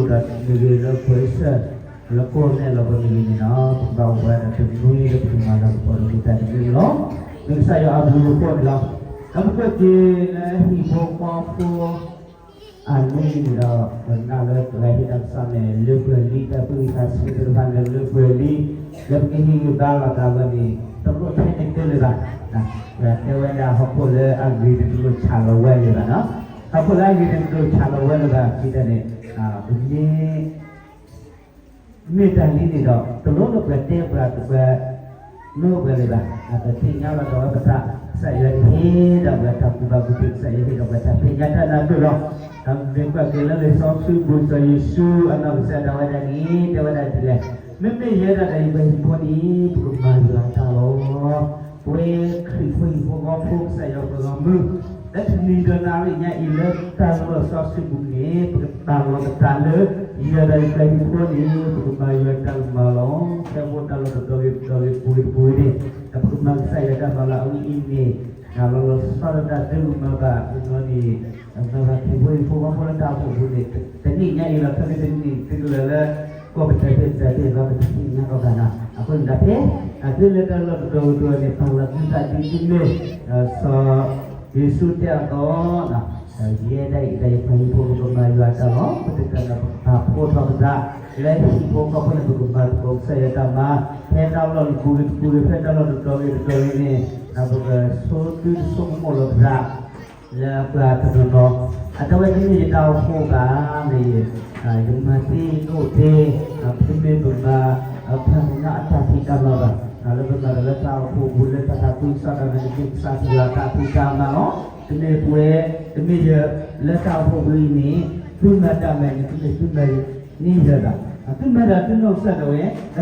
ဒီးမ့ၢ်ဂ့ၤလၢပှဲၤစၢၣ် လၢကိးနဲၣ်လီၤပမ့ၢ်ဂ့ၤန့ၣ်လီၤ, ပကဘၣ်အိၣ်ဝဲဒၣ်တနွံလၢပကမၤလၤကပီၤဒီးမ့ၢ်တၢ်တမံၤလီၤ. မ့ၢ်ကစၢ်ယွၤအဘျုးအဖှိၣ်န့ၣ်လီၤ. ဒီးပကွၢ်က့ၤလၢဟံၣ်ဖိဃီဖိ အနွံန့ၣ်ဒီး ပနာ်လၢပှၤဟ့ၣ်တၢ်ကစီၣ်န့ၣ် လၢပှဲၤလံ တၢ်သူၣ်ဝံၣ်သးဆၢသ့ၣ်တဖၣ်န့ၣ် လၢပှဲၤလံ လၢပကဟ့ၣ်ဂံၢ်ဘါလိာ်သးဝဲန့ၣ် တလိၣ်ထဲန့ၣ်ကတၢၢ်လၢၤဘၣ်. ပတဲဝဲဒၣ်ဟီၣ်ခိၣ်လၢအဂ့ၤန့ၣ် တလိၣ်ဆးလီၤဝဲလၢၤဘၣ်နီၤ. ဟီၣ်ခိၣ်လၢအဂ့ၤန့ၣ် တလိၣ်ဆးလီၤဝဲလၢၤဘၣ် ဒ်န့ၣ် ပမ့ၢ် မ့ၢ်တၢ်လံန့ၣ်ဒီး တလိၣ်လၢပှၤတဲပှၤ ပှၤမၢပှၤလၢၤဘၣ်. ပသ့ၣ်ညါလီၤဒီးဝဲပသး ကစၢ်ယွၤဟ့ၣ်ဒီးပှၤတၢ်ကူၣ်ဘၣ်ကူၣ်သ့ ကစၢ်ယွၤဟ့ၣ်ဒီးပှၤတၢ်သ့ၣ်ညါတၢ်နၢ်ပၢၢ်လီၤ. ဒီးမ့ၢ်ကွၢ်က့ၤလၢလံာ်စီဆှံပူၤ စီၤယိၤၡူအနီၢ်ကစၢ်ဒၣ်ဝဲဒၣ်န့ၣ် တဲဝဲဒၣ်ဒ်လဲၣ်, မ့မ့ၢ်ယဲဒၣ်ဒီးယပှၤဟံၣ်ဖိန့ၣ် ပကမၤယွၤအတၢ်လီၤ. ပဝဲခရံာ်ဖိဟံၣ်ဖိဃီဖိ ကစၢ်ယွၤပှၤဂီၢ်မုၢ် လၢတနံၤဒီးနၣ်ရံၣ်ညါအံၤ လၢတၢ်လီၢ်စီဆှံပူၤန့ၣ် ပကပာ်လီၤပသးလၢ ယွၤဒီးယပှၤဟံၣ်ဖိန့ၣ် ပကမၤယွၤတၢ်မၤလီၤ. ဖဲပအိၣ်တၢ်လီၢ်တတီၤဂ့ၤတတီၤဂ့ၤ ပူၤဂ့ၤတပူၤဂ့ၤန့ၣ် ဒီးပကမၤကစၢ်ယွၤတၢ်မၤလီၤ. အဝဲအံၤန့ၣ် လီၤလီၤဆီဆီလၢတၢ်ဒုးကမၤဘၣ် ပနီၤန့ၣ် မၤဘၣ်ခရံာ်ဖိဟံၣ်ဖိဃီဖိလၢတၢ်အိၣ်ဖှိၣ်ပူၤန့ၣ် တနံၣ်ညါအံၤလီၤ. ခဲကနံၣ်တနံၣ် သုကလၢာ်လၢ ကီၢ်ပတၢၢ်သ့ၣ်တဖၣ်သ့ၣ်လီၤ ပတသ့ၣ်ညါလီၤဘၣ်နီၤ. အဃိန့ၣ်ဒီးဖဲ အသုလၢတၢ်လီၢ်တတီၤဂ့ၤတတီၤန့ၣ် ပာ်လီၤသုသးဒ်သုမ့ၢ် စီၤယိၤၡူတဲအသိး ယဲဒၣ်အံၤဒီးယပှၤဟံၣ်ဖိ ပကမၤယွၤတၢ်လီၤ. ပတတၢ်န့ၣ် ပကပာ်ဖှိၣ်ထီၣ်ပသး လၢဟံၣ်ဖိဃီဖိန့ၣ် ပကမၤသကိးကစၢ်ယွၤတၢ်မၤ ဖဲတၢ်လီၢ်တပူၤဂ့ၤတပူၤဂ့ၤ ဖဲတၢ်လီၢ်တတီၤဂ့ၤတတီၤဂ့ၤန့ၣ် ဒီးပကဆိသုတဆိကမိၣ်လီၤပသး လၢပှၤတနီၤနီၤ အတဝဲတမ့ၢ်ယတၢ်အိၣ်ဖှိၣ်ဘၣ်န့ၣ် ယမၤသ့ယတအိၣ်သ့ တမ့ၢ်ပမၤ ပှၤကညီအတၢ်ဖံးတၢ်မၤဘၣ်. လၢပမၤတၢ်လၢတၢ်အိၣ်ဖှိၣ်ပူၤ လၢတၢ်သးခုကစီၣ်တၢ်မၤန့ၣ် မ့ၢ်ကစၢ်ယွၤအတၢ်ဖံးတၢ်မၤလီၤ. တမ့ၢ်ပဝဲ တမ့ၢ်ယ လၢတၢ်အိၣ်ဖှိၣ်ပူၤအံၤန့ၣ် သုမၤတၢ်မၤန့ၣ် တမ့ၢ်သုမၤန့ၢ်ယၤဘၣ်. သုမၤဒီး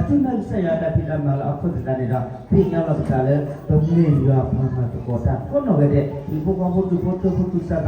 သုနီၢ်ကစၢ်ဒၣ်ဝဲ ဒီးသုမၤကစၢ်ယွၤအတၢ်ဖံးတၢ်မၤလီၤ. အဃိသတးန့ၣ်ဒီး သ့ၣ်ညါလီၤပသးလၢ ပမ့ၢ်ယွၤပှၤမၤသကိးတၢ်ကိးနီၢ်ဂၤဒဲး ဟံၣ်ဖိဃီဖိ ဒူၣ်ဖိထၢဖိ သူၣ်စၢ်သးဘီၣ်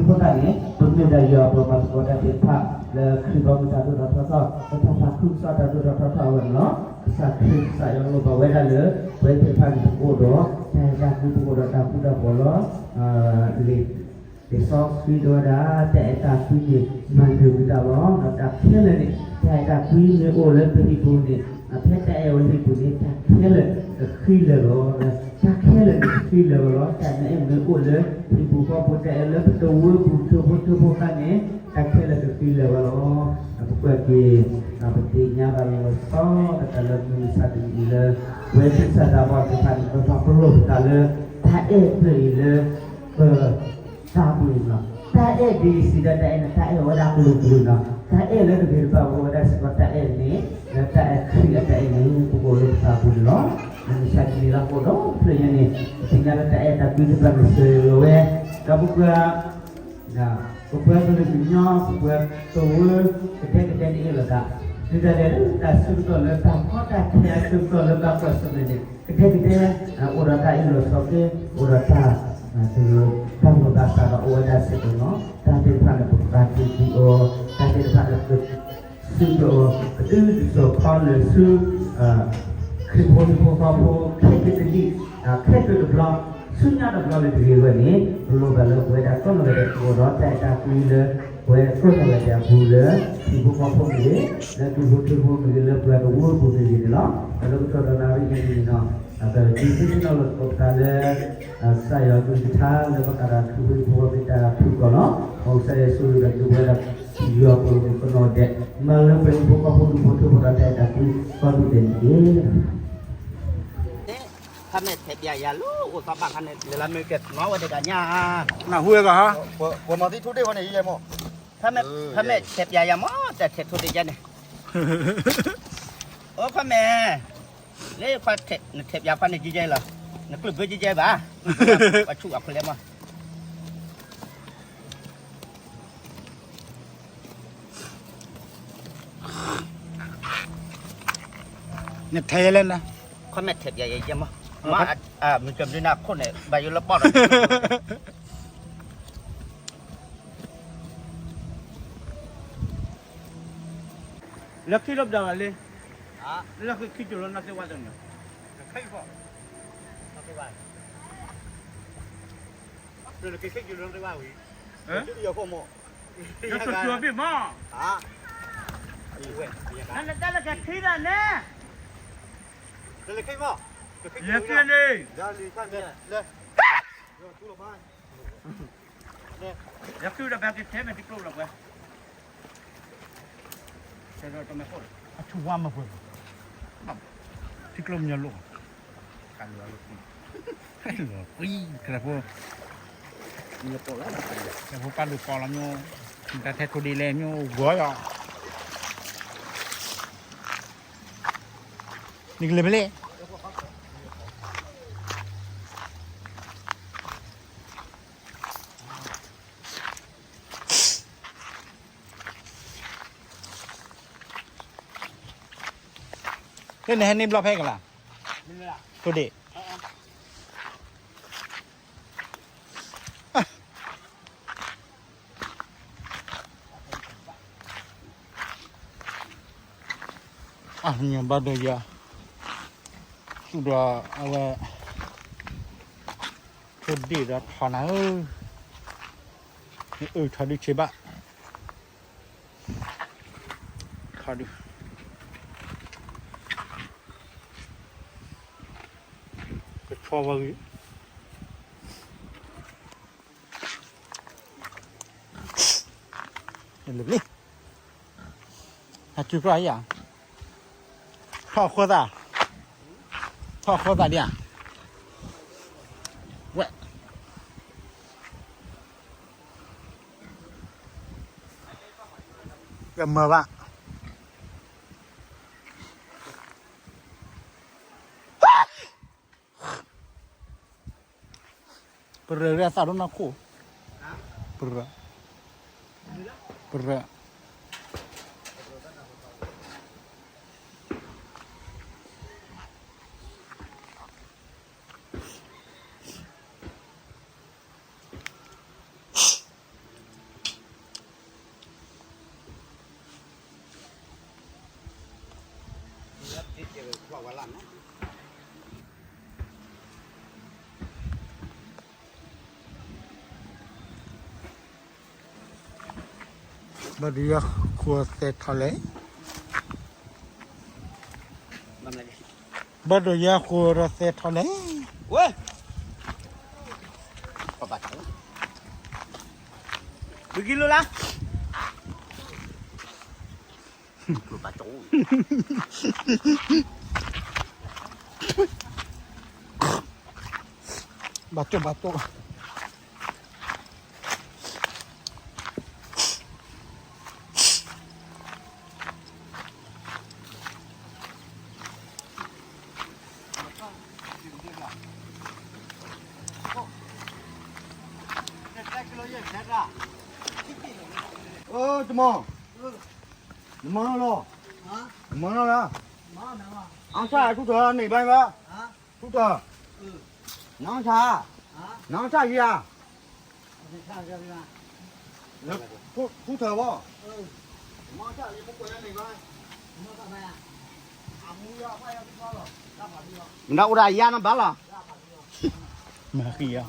ဖိဒံဖိသၣ်န့ၣ် ပမ့ၢ်ဒၣ်ယွၤပှၤမၤသကိးတၢ်သ့ၣ်တဖၣ် လၢခရံာ်ဘီမုၢ်တၢ်ဒိၣ်ထီၣ်ထီထီၣ် လၢတၢ်သးခုကစီၣ်တၢ်ဒိၣ်ထီၣ်ထီထီၣ်အဂီၢ်န့ၣ်လီၤ. ကစၢ်ခရံာ်ကစၢ်ယွၤလိၣ်ဘၣ်ဝဲဒၣ်လၢ ပဝဲသ့ၣ်တဖၣ်န့ၣ် ပကအိၣ်ဒီး တၢ်အဲၣ်တၢ်ကွံ ပကအိၣ်ဒီးတၢ်ဃူတၢ်ဖိးလီၤ. လံာ် လံာ်စီဆှံတဲဝဲဒၣ် တၢ်အဲၣ်တၢ်ကွံန့ၣ် မၤနၢၤဝံၤတၢ်လီၤ. ဒီးတၢ်ခဲလၢာ်န့ၣ် တၢ်အဲၣ်တၢ်ကွံမ့ၢ်အိၣ်လၢပဟံၣ်ပူၤန့ၣ် ဖဲတၢ်အဲၣ်ဝဲဟံၣ်ပူၤန့ၣ် တၢ်ခဲလၢာ်ကဃံလၢာ်လီၤ. တၢ်ခဲလၢာ်န့ၣ်ကဃံလၢာ်လီၤ. တၢ်မ့ၢ်အဲၣ်မ့ၢ်အိၣ်လၢဟံၣ်ပူၤဃီပူၤ တၢ်အဲၣ်လၢပတဝၢပူၤ ထၢဖိထၢဖိခါန့ၣ် တၢ်ခဲလၢာ်ကဃံလၢာ်ဝဲလီၤ. ပကွၢ်က့ၤ ပသ့ၣ်ညါဘၣ်လီၤဆီဒၣ်တၢ်လၢမုၢ်မဆါတနံၤအံၤလၢ ပဝဲသူၣ်စၢ်သးဘီၣ်သ့ၣ်တဖၣ်န့ၣ် ပပာ်ပလီၢ်ပသးလၢ တၢ်အဲၣ်ဖျၢၣ်အံၤလၢ ပ သးပူၤန့ၣ်လီၤ. တၢ်အဲၣ်ဒ်အံၤစံးဒီး တၢ်အဲၣ်န့ၣ် တၢ်အဲၣ်ဝဲဒၣ်ကလုာ်ကလုာ်လီၤ. တၢ်အဲၣ်လၢတဂ့ၤတဘၣ် ပအိၣ်ဝဲဒၣ်စ့ၢ်ကီးတၢ်အဲၣ်န့ၣ် လၢတၢ်အဲၣ်ခရံာ်အတၢ်အဲၣ်န့ၣ် ပကအိၣ်လၢပသးပူၤန့ၣ်လီၤ. မုၢ်မဆါတနံၤလၢအအိၣ်ဒီးဖျၢၣ်ညါန့ၣ် ပသ့ၣ်ညါလၢတၢ်အဲၣ်တၢ်ကွံတဖၣ်န့ၣ်စၢၤလီၤဝဲ ဒီးပပှၤ ပပှၤကလုာ်ကညီ ပပှၤကဝၢ ကဒဲကဒဲန့ၣ်အ့ၣ်လိာ်သး ဒ်လဲၣ်လၢတၢ်ဆၢကတီၢ်လၢတၢ်ကီတၢ်ခဲအဆၢကတီၢ်လၢ ဘၣ်ကွၢ်ဆၢၣ်မဲာ်န့ၣ် ကဒဲကဒဲ အိၣ်ဒီးတၢ်အ့ၣ်လိာ်ဆိးက့ အိၣ်ဒီးတၢ် တၢ်လိာ်ဘၣ်စးဒီးအိၣ်ဝဲဒၣ်စ့ၢ်ကီးလီၤ. တၢ်သ့ၣ်တဖၣ်န့ၣ် ပကဘၣ်တူၢ်သံအီၤ တၢ်သ့ၣ်တဖၣ်န့ၣ် ပကဘၣ်တူၢ်သံအီၤ ပတုၤဒ်သိးခီလၢာ်ဆူ ခရံာ်ဖိဟံၣ်ဖိဃီဖိ ခဲကနံၣ်တနံၣ် ခဲကနံၣ်တဘျီ ဆူညါတဘျီလၢတဂ့ၤဝဲန့ၣ် ပလိၣ်ဘၣ်လၢပဝဲဒၣ်ကိးနီၢ်ဂၤဒဲး ပအိၣ်ဒီးတၢ်အဲၣ်တၢ်ကွံလၢ ပဝဲကိးနီၢ်ဂၤဒဲးအပူၤလၢ ဟံၣ်ဖိဃီဖိမ့ၢ်ဂ့ၤ လၢဒူၣ်ဖိထၢဖိမ့ၢ်ဂ့ၤ လၢပှၤကဝၢပူၤမ့ၢ်ဂ့ၤန့ၣ်လီၤ. ဒီးလၢကတီၢ်ဒီးနၣ်ရံၣ်ညါအံၤန့ၣ်ဒီး ပကဒုးသ့ၣ်နီၣ်လိာ်သကိးပသးလၢ ကစၢ်ယွၤအကလုၢ်ကထါလၢဘၣ်ဃးဒီးခရံာ်ဖိဟံၣ်ဖိဃီဖိတၢ်ဖုၣ်ကိာ်လီၤ. မ်ကစၢ်ယွၤဆိၣ်ဂ့ၤဘၣ်က့ၤပဝဲဒၣ် ယွၤပှၤကိးနီၢ်ဂၤဒဲး မၤလၢပှၤဟံၣ်ဖိဃီဖိဒူၣ်ဖိထၢဖိဒီးတၢ်အဲၣ်တၢ်ကွံ ကိးဒူၣ်ဒဲးန့ၣ်တက့ၢ်. ခါမဲာ်ထဲးပျးယၤလီၤ အိၣ်သီဘၣ်ခါန့ၣ် လဲၤလၢမ့ၢ်ကဲၤနီၣ်ဝဲဒၣ်ကညါ နၢ်ဟူဝဲကဟါ ပှၤမၤသံထိၣ်ဒ့ၣ်ဝဲန့ၣ် ယဲမး ခါမဲာ်ထဲးပျးယၤမး တၢ်ထဲးထိၣ်ဒ့ၣ်ယဲန့ၣ် အိၣ်ခါမဲာ် လၢခွါထဲး နထဲးပျးခွါန့ၣ်ကဲယဲလီၤ နကျုၢ်ဘၢကဲယဲဘၣ် ပှၤဆူၣ်အခိၣ်လဲၣ်မး နထဲးလဲၣ်နၤ ခီမဲာ်ထဲးပျးယဲယဲမး မ့ၢ်ကဘျုးနၤခိၣ်န့ၣ် ဘၣ်ယိၣ်လၢပီၢ်ဒီး လၢခံလၢပျၢၤလီၤလံ လၢခံခံကၠိၤလၢနီၢ်သ့ၣ်ဝါတနီၤ လၢခံကၠိၤလၢနီၢ်သ့ၣ်ဝါဝံၤ လၢကၠိၤဘ့ၣ်မး ဟါ နတၢ်လၢကထံၣ်တၢ်န့ၣ်, ယကန့ၣ်, ယကဒီးဘၣ်ကထဲမဲာ်တကျိလီၤပှဲၤ, အထူဝါမပှဲၤ, ထံကျိမညီလိာ်, ကွံ, ကရၢဖိ, ကရၢဖိပၢ်ဒိၣ်ကီလီၤမ့ၢ်, တၢ်ထဲထိၣ်ဒ့လဲၣ်မ့ၢ်ဂီၤယီၤ, နကလဲၤဖဲလဲၣ် လၢနဟဲန့ၢ်ဘျီဖဲကလါ, ထိၣ်ဒ့ၣ်, အညီဘၣ်ဒီးယၤ, သူၣ်ဒီးအဝဲ, ထိၣ်ဒ့ၣ်ဒီးထီနၤဧၢ, အၢထီဒုဆ့ဘၣ်, ထီဒု, ကဆီဝဲဂ့ၤ လံ, ဟဲတုၤကြၢ်ဧါ, ထီၣ်ဃီသး, ထီၣ်ဃီသးဒ်ဧါ, ဝဲ, ကမၤဘၣ် ပရၢအသးဒိၣ်နီၢ်ခိၣ်, ပရၢ, ပရၢ, ဘၣ်ဒိယါခိၣ်သဲထီၣ်လဲၣ်, ဘၣ်ဒိယါခိၣ်ဒီးသဲထီၣ်လဲၣ်, ဝဲ, ဘုကံလိလါ ဘၣ်တိၢ်ဘၣ်တိၢ်, တမီၤ, နမီၤနီၢ်လီၤ, နမီၤနီၢ်လီၤ, အါဆၣ်ထူၣ်ထီၣ်န့ၢ်ဘၣ်ဘၣ်, ထူၣ်ထီၣ်, နအါဆၣ်, နအါဆၣ်ယၤ ထူၣ်ထီၣ်ဘၣ်, မနုၤအိၣ်ဒၣ်ယါနီၢ်ဘၣ်လီၤ, မၤဃံယါ,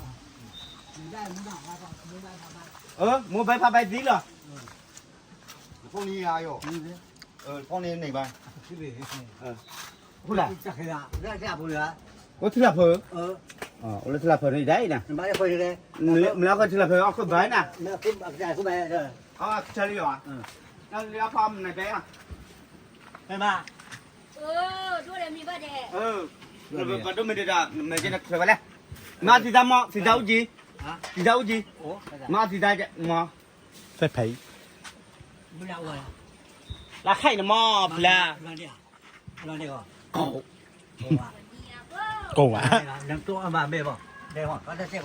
မိၢ်ဘဲဖးဘဲသံလီၤ, ဖီၣ်န့ၢ်ယါယီၤ, ဖီၣ်န့ၢ်န့ၢ်ဘၣ်, အိၣ်ထံလာ်ဖၢ, အိၣ်လၢထံလာ်ဖၢန့ၣ်ဒၣ်အံၤနၤ, မ့ၢ်လၢကထံလာ်ဖၢအီၣ်ခိၣ်ဘၣ်နၤ, အီၣ်ဆၢလံယီၤ, နလၢဖီမနုၤတဲယၤ, ဘၣ်ဒိၣ်မ့ၢ်ဒဲး, မ့ၢ်ကဲနထွဲဝဲလဲၣ်, မၤသံတၢ်မီၢ် သံတၢ်အူကၠံ, သံတၢ်အူကၠံ, မၤသံတၢ်မီၢ်, ဖဲဖဲအံၤ, လၢခဲအံၤနမီၢ်ဖျါ, ကိး, ကိးဝဲ, ထီၣ်လၢဃိးခံဒီးဝံၤ, မီၢ်ဃိးခံ, ထီၣ်လၢ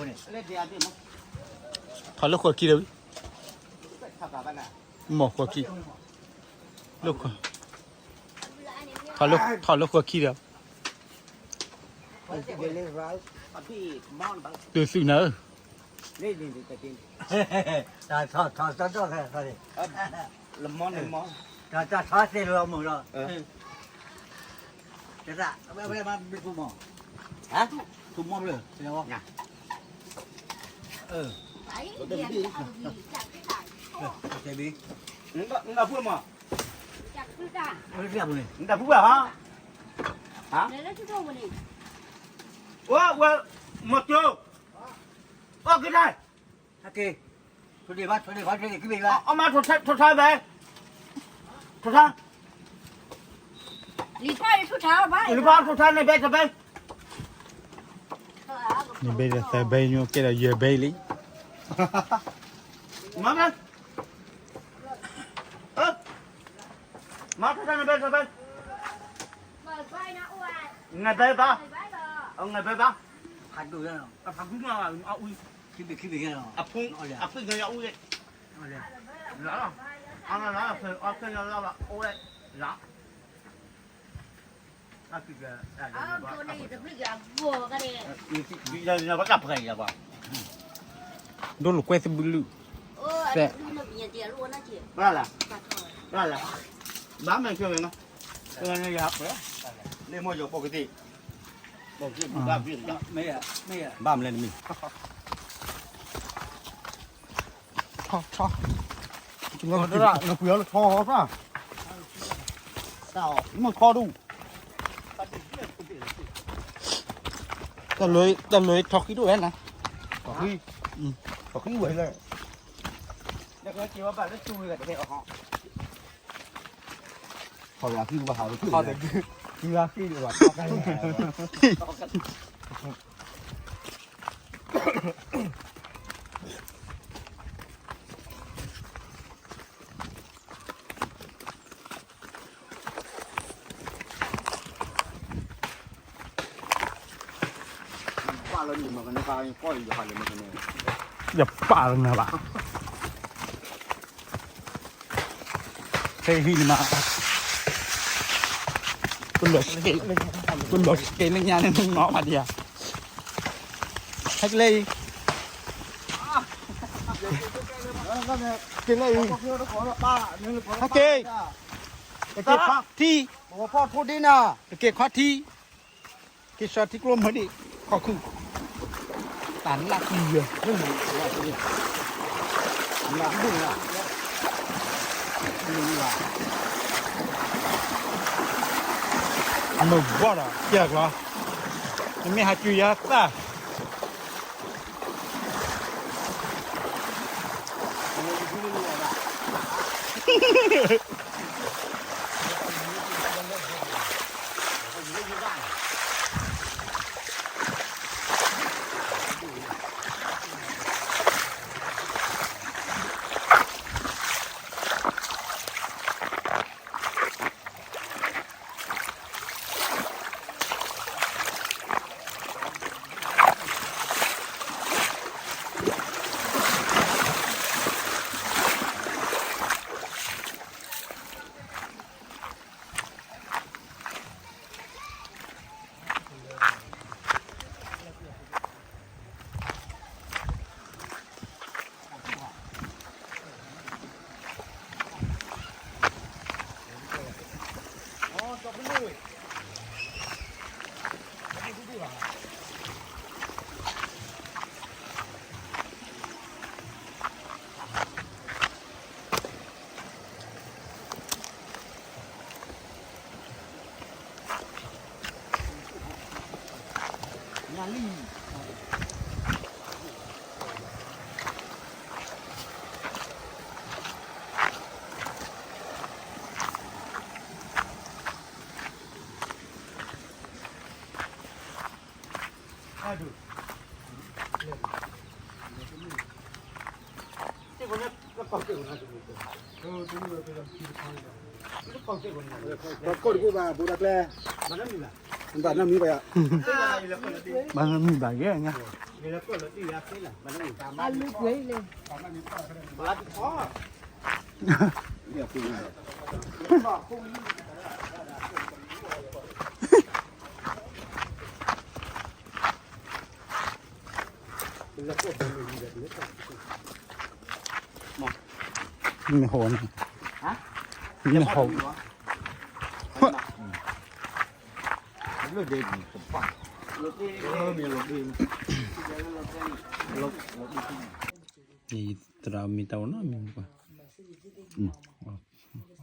ဃိးခံဒီး, သုသုနၤဧၢ, တၢ်ထီၣ်သ့လီၤမုၢ်လီၤ, တၢ်ထီၣ်သ့လီၤမုၢ်လီၤ, ထူၣ်မီၢ်ဖျၢၣ်, အၢ, တဲဘံ, နဖုမီၢ်, နတၢ်ဖူဘၣ်ဟါ, ဟါ, အိၣ်ဝဲ, မီၤကၠိ, အိၣ်က့ၤတၢ်, ဟဲက့ၤ, ထိၣ်ဒ့ၣ်ဘၣ်, ထိၣ်ဒ့ၣ်ဘၣ်, ထိၣ်ဒ့ၣ်ခံဘ့ၣ်ဘၣ်, အမါထိၣ်ထါ, ထိၣ်ထါဘဲ, ထိၣ်ထါ, လံၤဖီၣ်ထိၣ်ထါဘၣ်, လံၤဖီၣ်ထိၣ်ထါန့ၣ်ဘဲတဘဲ နဘဲဒီးသၢဘဲညိကဲဒီးယဲၢ်ဘဲလံ. မၤမး, မၤထီၣ်တၢ်နဘဲထီၣ်ဘဲ, နဘဲဘၣ်, နဘဲဘၣ်, ဖးဒိၣ်, ဖးဒိၣ်မး, အအူ, ခံဘ့ၣ်ခံဘ့ၣ်, အဖု, အဖုညါအူ, လီၤ, အဖု, အဖုညါလီၤ, အိၣ်ဝဲ, လီၤ. ဒိၣ်လိာ်ကွဲသဘုလုၢ်, သဲး, ဘၣ်လၢ, ဘၣ်မနုၤ, လၢမိၢ်ယီၤပိာ်ကသ့ၣ်, ဘၣ်မလဲၣ်တမံၤ, ထီ, ထီ, နကွံာ်အီၤလၢထီ, မ့ၢ်ထီဒူၣ်, တၢ်လၢထီဃံဒိၣ်ဝဲနၤ, ထီဃံ, ထီဃံဝဲလၢ, ထီဃံဘၣ်ဟး, ထီဃံဘၣ်ဟး, ယပာ်လီၤနၤဘၣ်, ဟဲဟံးန့ၣ်မး, ပလီၤစကဲးလၢညါန့ၣ် နီၢ်ဘၣ်ဒံးဧါ, ဟဲကလဲအံၤ, ကလဲအံၤ, ဟဲက့ၤ, ကက့ၤခီထံ, ကက့ၤခီထံ, က့ၤစီၤထံကျိမုၢ်ဒံး, ခီၣ်ခုၣ်, တၢ်လၢ်ကွံယဲၢ်, မုၢ်ဘီၣ်ဒီး ကဲကျီ, နမ့ၢ်ဟးစူၤယၤသၣ် ဘၣ်မံဘၣ်ယဲၢ်ညါ, မ့ၢ်ဟိုန့ၣ်, မ့ၢ်ဟို, သရၣ်မံၤတၢ်အိၣ်နီတမံၤကွၢ်,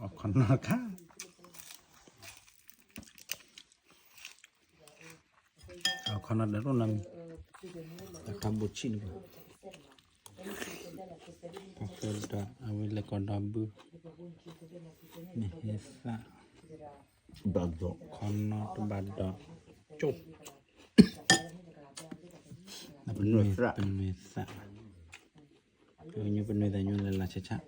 အခီၣ်နီတခါ ခီနီတၢ်ဒိၣ်နီတမံၤ, တၢ်ထီဘိဆံၣ်န့ၣ်ဘၣ်, ပှၤဖဲဒီး အဝဲလဲၤကီးဒီဘု, နဟဲသၣ်, ခီနီတဘၣ်ဒီး, ကၠိ, ပနွဲၣ်သၣ်, ပနွဲၣ်သၣ်, ပနွဲၣ်သၣ်ညိလၢလၢဆးဆး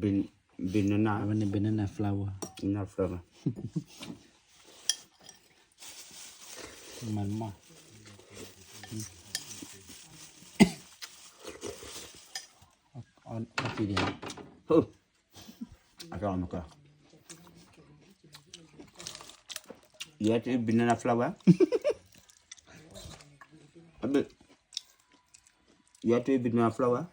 ဒီး banana, အဝဲန့ၣ် banana flower, banana flower, မၤမး, အီၣ်တံၢ်ဒံး, အကမက, you have to eat banana flower, you have to eat banana flower.